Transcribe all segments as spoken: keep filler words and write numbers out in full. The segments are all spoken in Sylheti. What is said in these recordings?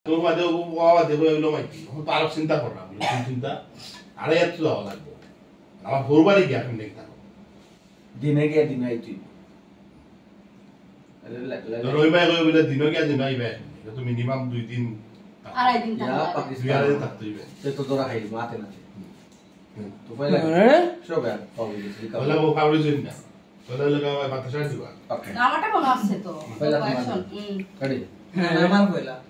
তো বাদে ও বাবা দেখো এগুলো মাইতি। এখন তো আরো চিন্তা করলাম, চিন্তা। আড়াই হাত তো যাওয়া লাগবে। আমার হরবারই গিয়া এখন দেখতাম। দিনে গিয়া দিনে আইতে অইবো। আরে লা-, লা-, তো রবি ভাই কই বলে দিনও গিয়া দিনও আইবে। এটা তো মিনিমাম দুই দিন থাকতে আড়াই দিন ইয়া, থাকতে হবে। পাকিস্তান। দুই আড়াই দিন থাকতে অইবে। সে তো ধরা খাইল, মাতে না। হুম। তো পয়লা হ্যাঁ? সব এক পাবো গেছে, বলে ও পাবো জন্য না। বলে হলো আমার বাতাসা দিবা। ওকে। না, আমারটা মনে আছে তো। পয়লা তোমার কয়েকজন, দিন। হুম। রেডি? হ্যাঁ, আমার পয়লা।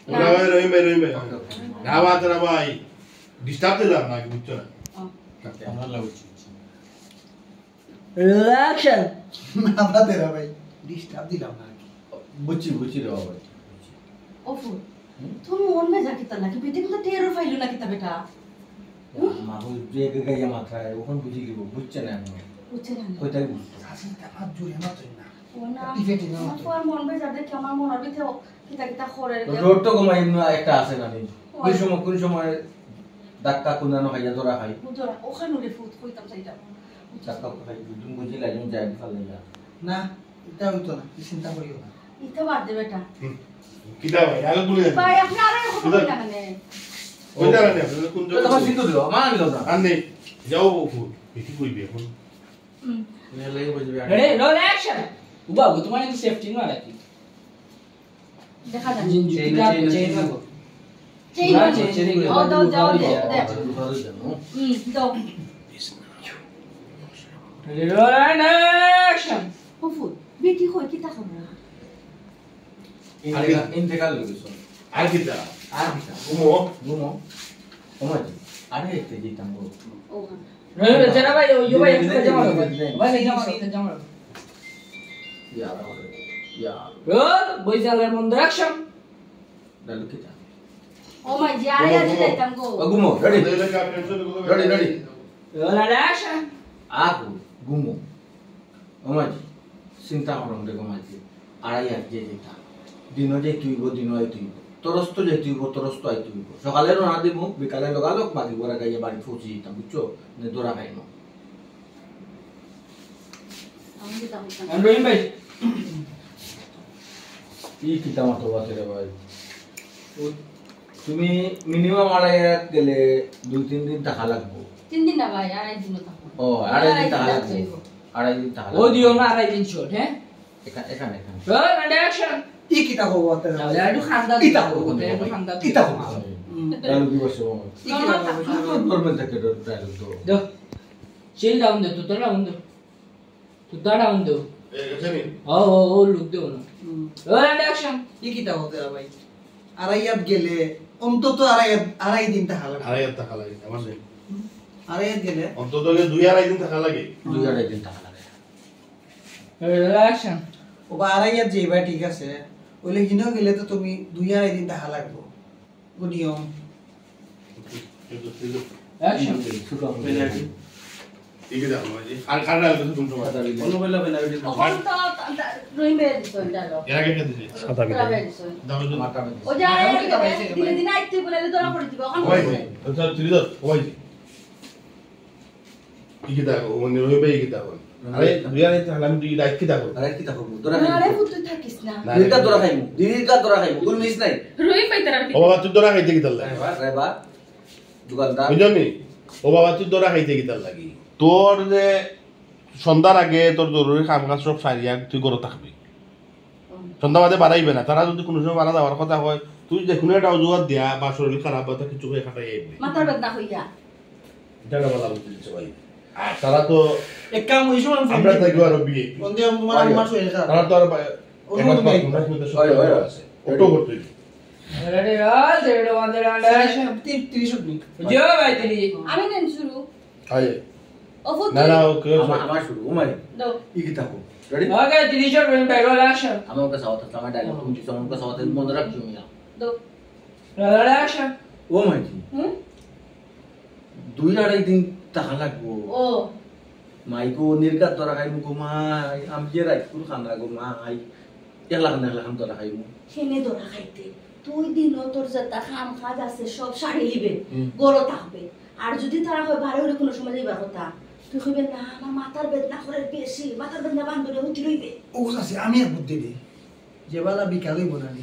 ওরা ভাই রহিম ভাই, রহিম ভাই। ওকে, ওকে। না, বাদ না ভাই। ডিস্টার্ব দিলাম না, বুঝছো না? ও। ওকে। আমরা লাভ হচ্ছে। রিল্যাক্সন। না, বাদ দে রে ভাই। ডিস্টার্ব দিলাম না আর কি। বুঝছি, বুঝছি রে বাবা। ওফু, হুম? তুমি মন মেজা কিতা নাকি? বেটি কিন্তু টেরও পাইলো না কিতা বেটা? হুম? মা, ওই যে একে গাইয়া মাথায়, ওখান বুঝি গেল, বুঝছে না এখন। বুঝছে না। কইতাই বুঝতো। চাচি, তা ভাত জুড়ে মাত্রই না। ও না, টিপে টিপে আমার মাত্রই। ফুয়ার মন মেজা দেখে আমার মনের ভিতরে কিতা কিতা করে রে। রোড তো ঘুমাই এমনি একটা আছে না নি? ওই। কোন সময়, কোন সময় ধাক্কা কোনানো খাইয়া ধরা খাই। বুঝো না, ওখানে উঠে ফুট কইতাম চাইতাম। ধাক্কা খাই, তুমি বুঝি লাগে, যাই ফালাই যা। না, এটা হইতো না, তুই চিন্তা করিও না। এটা বাদ দে বেটা। হুম। কিতা ভাই, আগে বলে যাবে। ভাই, আপনি আরো এরকম কিতা? করবেন না মানে। ওই দাঁড়ান, আপনারা কোন তো জায়গায় তোমার আছেন? সিন্ধু দিল, আমার আনলো না। আর নেই। যাও, ও, ও, এটি কইবি এখন। হুম। মেলা লাগে বুঝবে। Ready, roll, action. উবা, গো, তোমার কিন্তু সেফটি না রাখি। দেখা যাক। চেইন, জুতা, চেইন, চেইন চেইন। রাখো। চেইন না, রাখো। চেইন চেইন রাখো। ও, দাও, দাও, দাও, দে, দাও। দে। হুম, দাও। Ready, roll, and action. ফুফু, বেটি কই, কিতা খবর? আর কি? ইন্তেকাল, ইন্তেকাল হয়ে গেছে। আর কিতা? আর কিতা? ঘুমো। ঘুমো। ঘুমাই যাও। আরে, একটু দিতাম গো। ও, হ্যাঁ। রে, রে, জেরা ভাই, ওই, ওই ভাই, একটু জামা দাও, ভাই। ভাই, জামা দাও, জামা দাও। ইয়া, ইয়া। রোল, বই জানলার মন অ্যাকশন। ডায়লগ কিতা? ও মাই, যে আরে ঘুমো, আজ ঘুমো। যাইতাম গো। ও, ঘুমো, ready. Ready, ready. Roll, action. আ, ঘুমো। ও মাঝি, চিন্তা করো না, দেখো মাঝি, আড়াই হাত যে যেতাম, দিনও যাইতে অইবো, দিনও আইতে অইবো, তরস্ত যাইতে অইবো, তরস্ত আইতে অইবো। সকালে রওনা দিমু, বিকালে লগালগ মাঝি ঘোড়া গাইয়া বাড়ি পৌঁছি যেতাম, বুঝছো? নে ধরা খাইমু। আমি যেতাম, যেতাম। আমি রহিম ভাই। ই কিতা মাতো বাতে রে ভাই? ও, তুমি মিনিমাম আড়াই হাত গেলে দুই তিন দিন থাকা লাগবো। তিন দিন না ভাই, আড়াই দিনও থাকবো। ও, আড়াই দিন আড়াই দিন থাকা থাকতে লাগবো। অইবো। আড়াই দিন থাকা ও লাগবো। দিও না আড়াই দিন শর্ট, হ্যাঁ? এখা-, এখানে, এখানে। Role, and action. ই কিতা খবর আছে? তাহলে একটু খান্দা ইতা দিও, খবর। একটু খান্দা দিও। ইতা খবর। হুম। ডায়লগ দিবস এবং ই কিতা খবর? নরমাল থাকে, ডায়লগ তো। দো। চিল ডাউন দে, তো ডাউন দে। তো ডাউন দে। এ, গেছে নি? ও, ও, ও, লুক দে না। হুম। Roll, and action. ই কিতা খবর ভাই? আড়াই হাত গেলে অন্তত আড়াই হাত, আড়াই দিন থাকা লাগে। আড়াই হাত থাকা লাগে, আমার নেই। আড়াই হাত গেলে? অন্তত গেলে দুই আড়াই দিন থাকা লাগে। দুই আড়াই দিন থাকা লাগে। Role, action. ও বা আড়াই হাত যাইবা, ঠিক আছে। ওইলে হিনো গেলে তো তুমি দুই আড়াই দিন থাকা লাগবো। গো নিয়ম। অ্যাকশন। পেনাল্টি। ঠিক আছে, আমার যে আর কার ডায়লগ আছে তুমি তোমার? অন্য বললে পেনাল্টি। ওখানে তো তা-, তা-, রহিম ভাই দিছো ডায়লগ। এর আগে কে দিছে? সাদা বিদায়। রহিম ভাই দিছো। দাও, দাও। আমার কামে দিছে। ও যে আরে, আমার কামে দিছে। দিনে দিনে আইতে বলে ধরা পড়ে দিবা। ওখানে ওই বসে। যে, আচ্ছা, তুই ধর, ওই যে। ই কিতা কও, মানে রহিম ভাই ই কিতা কও? আরে, দুই আড়াই দিন থাকলে আমি দুই রাইত কিতা করবো? আরে কিতা করবো? ধরা খাইমু। আরে, তুই থাকিস না। না, দিনটা না, ধরা না। খাইমু। দিনটা ধরা খাইমু। কোনো মিস নাই। রহিম ভাই তার আর কি। ও বাবা, তুই ধরা খাইতে কিতা লাগে? আরে বাবা, আরে বাবা। দোকানদার। বুঝলি? ও বাবা, তুই ধরা খাইতে কিতা লাগে? তোর যে সন্ধ্যার আগে তোর জরুরি কাম কাজ সব সারিয়া তুই ঘরে থাকবি। সন্ধ্যা বাদে বাড়াইবে না। তারা যদি কোনো সময় বাড়া যাওয়ার কথা হয়, তুই যে কোনো একটা অজুহাত দিয়া বা শরীর খারাপ বা তা কিছু হয়ে খাটাই আইবি। মাথার ব্যথা হইয়া। এটা একটা ভালো বুদ্ধি দিচ্ছে ভাই। আর তারা তো এক কাম ওই সময় আমরা থাকি আরো বিয়ে। বন্ধু, আমি তোমার ভাই, আমার শরীর খারাপ। তারা তো আর বা-, ওষুধ এক মাস নেই। পাঁচ মাস মধ্যে সব হয়, হয়, হয়। আছে। অক্টোবর তুই। Ready, roll, zero two one, zero two one, action. তিন-, তিরিশ মিনিট। জিও ভাই, তিরিশ। আমি নেন শুরু। হয়। ও ফুট না, না, তুই। ওকে, আমার, ওকে। আমার শুরু, ও মাই। দাও। ই কিতা কও? রেডি? ওকে, তিরিশ জন রহিম ভাই, রোল অ্যাকশন। আমার কাছে আওয়াজ আছে, আমার ডায়লগ তুমি দিছো, আমার কাছে আওয়াজ আছে, মনে রাখছো মিয়া। দাও। Roll action. ও মাই জি। হুম? দুই আড়াই দিন থাকা লাগবো। ও। মাই গো, নির্গাত ধরা খাইমু গো মাই, আমি যে রাইতকুর খানা গো মাই, একলা খান, একলা খান ধরা খাইমু। কেনে ধরা খাইতে? তুই দিনও তোর যেতা কাম কাজ আছে সব সারি লিবে, হুম। ঘরো থাকবে। আর যদি তারা কয় বারে ওরে কোনো সময় যাইবার কথা, তুই কইবে, "না, আমার মাথার বেদনা করে বেশি, মাথার বেদনা বান্ধরে উঠি রইবে।" ও আছে, আমি এক বুদ্ধি দিই। যেবালা বিকাল অইবো না নি,